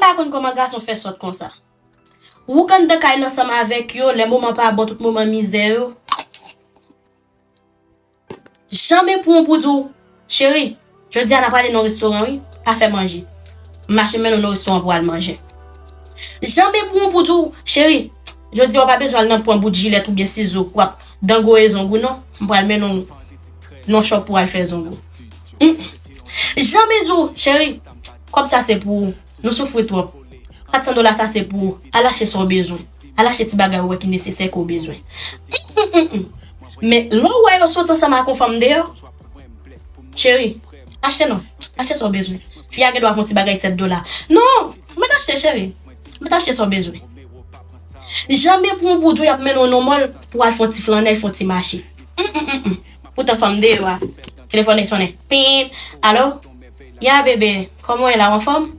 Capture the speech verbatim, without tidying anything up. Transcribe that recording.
pa konn kòman gason fè sòt konsa. Ou k anndan kay la ansanm avèk yo, lè moman pa bon, tout moman mizè yo. Janmen pou yon pou di w, cheri, jodi a n a prale nan restoran, wi, pa fè manje. M mache mennen w nan restoran pou w al manje. Janmen pou yon pou di w, cheri, jodi a w pa bezwen al nan pran bout jilèt oubyen sizo pou w ap dangoye zong ou, non. M pral mennen w nan shop pou w al fè zong ou. Hmm. Janmen di w, cheri, kòb sa se pou ou. Nou soufri twòp. Kat san dola sa se pou ou. Al achte sa w bezwen. Al achte ti bagay ou wè ki nesesè ke w bezwen. Hmm, hmm, hmm, hmm. Men lè w wè yo soti ansanm ak yon fanm deyò, cheri, achte non. Achte sa w bezwen. Fi a gen dwa ap yon ti bagay sèt dola. Non, mèt achte, cheri. Mèt achte sa w bezwen. Janmen pou yon pou di w y ap mennen w nan mòl pou w al fè yon ti flannèy, fè yon ti mache. Hmm, hmm, hmm, hmm. Poutan fanm deyò a. Telefòn nan sonnen. Pip. Alo? Ya, bebe, kòman w ye la, w anfòm?